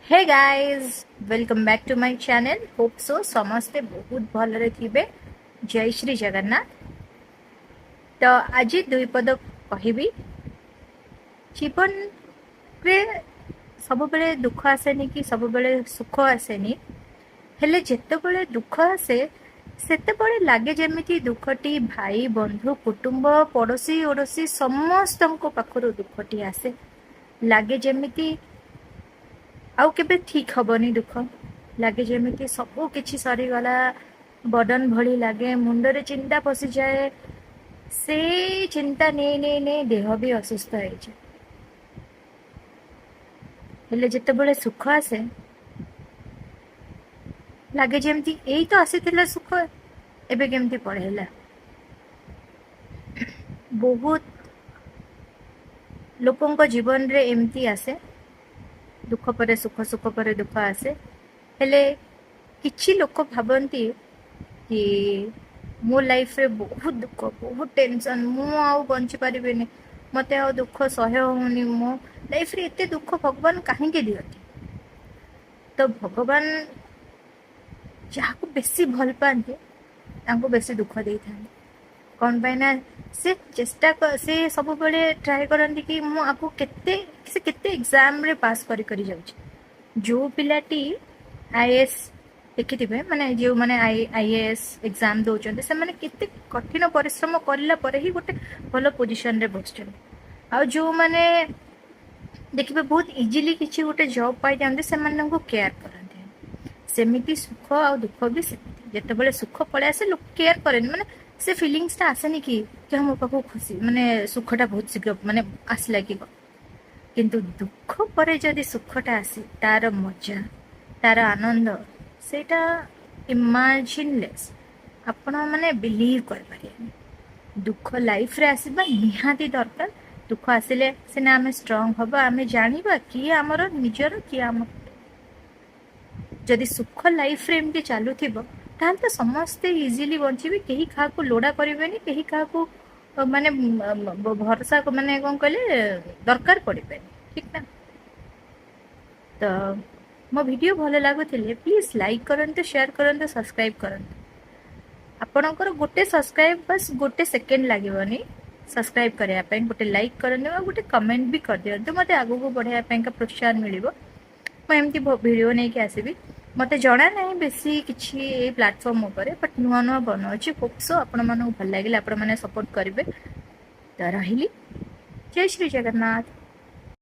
Hey guys, welcome back to my channel. Hope so ସମସ୍ତେ ବହୁତ ଭଲରେ ଥିବେ। ଜୟ ଶ୍ରୀ ଜଗନ୍ନାଥ। ତ ଆଜି ଦୁଇ ପଦ କହିବି। ଜୀବନରେ ସବୁବେଳେ ଦୁଃଖ ଆସେନି କି ସବୁବେଳେ ସୁଖ ଆସେନି। ହେଲେ ଯେତେବେଳେ ଦୁଃଖ ଆସେ, ସେତେବେଳେ ଲାଗେ ଯେମିତି ଦୁଃଖଟି ଭାଇ, ବନ୍ଧୁ, କୁଟୁମ୍ବ, ପଡ଼ୋଶୀ, ଓଡ଼ୋଶୀ ସମସ୍ତଙ୍କ ପାଖରୁ ଦୁଃଖଟି ଆସେ। ଲାଗେ ଯେମିତି ଆଉ କେବେ ଠିକ୍ ହବନି। ଦୁଃଖ ଲାଗେ ଯେମିତି ସବୁ କିଛି ସରିଗଲା, ବର୍ଡନ ଭଳି ଲାଗେ, ମୁଣ୍ଡରେ ଚିନ୍ତା ପଶିଯାଏ। ସେଇ ଚିନ୍ତା ନେଇ ନେଇ ନେଇ ଦେହ ବି ଅସୁସ୍ଥ ହେଇଯାଏ। ହେଲେ ଯେତେବେଳେ ସୁଖ ଆସେ, ଲାଗେ ଯେମିତି ଏଇ ତ ଆସିଥିଲା ସୁଖ, ଏବେ କେମିତି ପଳେଇଲା? ବହୁତ ଲୋକଙ୍କ ଜୀବନରେ ଏମିତି ଆସେ, ଦୁଃଖ ପରେ ସୁଖ, ସୁଖ ପରେ ଦୁଃଖ ଆସେ। ହେଲେ କିଛି ଲୋକ ଭାବନ୍ତି କି ମୋ ଲାଇଫରେ ବହୁତ ଦୁଃଖ, ବହୁତ ଟେନସନ୍, ମୁଁ ଆଉ ବଞ୍ଚି ପାରିବିନି, ମୋତେ ଆଉ ଦୁଃଖ ସହ୍ୟ ହଉନି, ମୋ ଲାଇଫରେ ଏତେ ଦୁଃଖ ଭଗବାନ କାହିଁକି ଦିଅନ୍ତି? ତ ଭଗବାନ ଯାହାକୁ ବେଶୀ ଭଲ ପାଆନ୍ତି, ତାଙ୍କୁ ବେଶୀ ଦୁଃଖ ଦେଇଥାନ୍ତି। କ'ଣ ପାଇଁ ନା ସେ ସବୁବେଳେ ଟ୍ରାଏ କରନ୍ତି କି ମୁଁ ଆକୁ କେତେ, ସେ କେତେ ଏକ୍ଜାମରେ ପାସ୍ କରି କରି ଯାଉଛି। ଯେଉଁ ପିଲାଟି ଆଇଏଏସ୍ ଦେଖିଥିବେ, ମାନେ ଯେଉଁମାନେ ଆଇଏଏସ୍ ଏକ୍ଜାମ ଦେଉଛନ୍ତି, ସେମାନେ କେତେ କଠିନ ପରିଶ୍ରମ କରିଲା ପରେ ହିଁ ଗୋଟେ ଭଲ ପୋଜିସନରେ ବସୁଛନ୍ତି। ଆଉ ଯେଉଁମାନେ ଦେଖିବେ ବହୁତ ଇଜିଲି କିଛି ଗୋଟେ ଜବ୍ ପାଇଯାଆନ୍ତି, ସେମାନଙ୍କୁ କେୟାର କରନ୍ତି। ସେମିତି ସୁଖ ଆଉ ଦୁଃଖ ବି ସେମିତି। ଯେତେବେଳେ ସୁଖ ପଳେଇ ଆସେ, ଲୋକ କେୟାର କରେନି, ମାନେ ସେ ଫିଲିଙ୍ଗସଟା ଆସେନି କି ମୋ ପାଖକୁ ଖୁସି, ମାନେ ସୁଖଟା ବହୁତ ଶୀଘ୍ର ମାନେ ଆସିଲା କି କଣ। କିନ୍ତୁ ଦୁଃଖ ପରେ ଯଦି ସୁଖଟା ଆସେ, ତାର ମଜା, ତାର ଆନନ୍ଦ, ସେଇଟା ଇମାଜିନଲେସ୍। ଆପଣ ମାନେ ବିଲିଭ୍ କରିପାରିବେନି। ଦୁଃଖ ଲାଇଫରେ ଆସିବା ନିହାତି ଦରକାର। ଦୁଃଖ ଆସିଲେ ସିନା ଆମେ ଷ୍ଟ୍ରଙ୍ଗ ହବା, ଆମେ ଜାଣିବା କିଏ ଆମର ନିଜର, କିଏ ଆମ। ଯଦି ସୁଖ ଲାଇଫରେ ଏମିତି ଚାଲୁଥିବ, ତାହେଲେ ତ ସମସ୍ତେ ଇଜିଲି ବଞ୍ଚିବେ, କେହି କାହାକୁ ଲୋଡ଼ା କରିବେନି, କେହି କାହାକୁ ମାନେ ଭରସା, ମାନେ କ'ଣ କହିଲେ, ଦରକାର ପଡ଼ିବେନି, ଠିକ୍ ନା? ତ ମୋ ଭିଡ଼ିଓ ଭଲ ଲାଗୁଥିଲେ ପ୍ଲିଜ୍ ଲାଇକ୍ କରନ୍ତୁ, ସେୟାର କରନ୍ତୁ, ସବସ୍କ୍ରାଇବ୍ କରନ୍ତୁ। ଆପଣଙ୍କର ଗୋଟେ ସବସ୍କ୍ରାଇବ୍, ବାସ୍ ଗୋଟେ ସେକେଣ୍ଡ ଲାଗିବନି ସବସ୍କ୍ରାଇବ୍ କରିବା ପାଇଁ। ଗୋଟେ ଲାଇକ୍ କରନ୍ତୁ ଆଉ ଗୋଟେ କମେଣ୍ଟ ବି କରିଦିଅନ୍ତୁ। ମୋତେ ଆଗକୁ ବଢ଼ାଇବା ପାଇଁକା ପ୍ରୋତ୍ସାହନ ମିଳିବ। ମୁଁ ଏମିତି ଭିଡ଼ିଓ ନେଇକି ଆସିବି। ମୋତେ ଜଣା ନାହିଁ ବେଶୀ କିଛି ଏଇ ପ୍ଲାଟଫର୍ମ ଉପରେ, ବଟ୍ ନୂଆ ନୂଆ ବନାଉଛି। ହୋପ୍ ସୋ ଆପଣମାନଙ୍କୁ ଭଲ ଲାଗିଲେ ଆପଣମାନେ ସପୋର୍ଟ କରିବେ। ତ ରହିଲି, ଜୟ ଶ୍ରୀ ଜଗନ୍ନାଥ।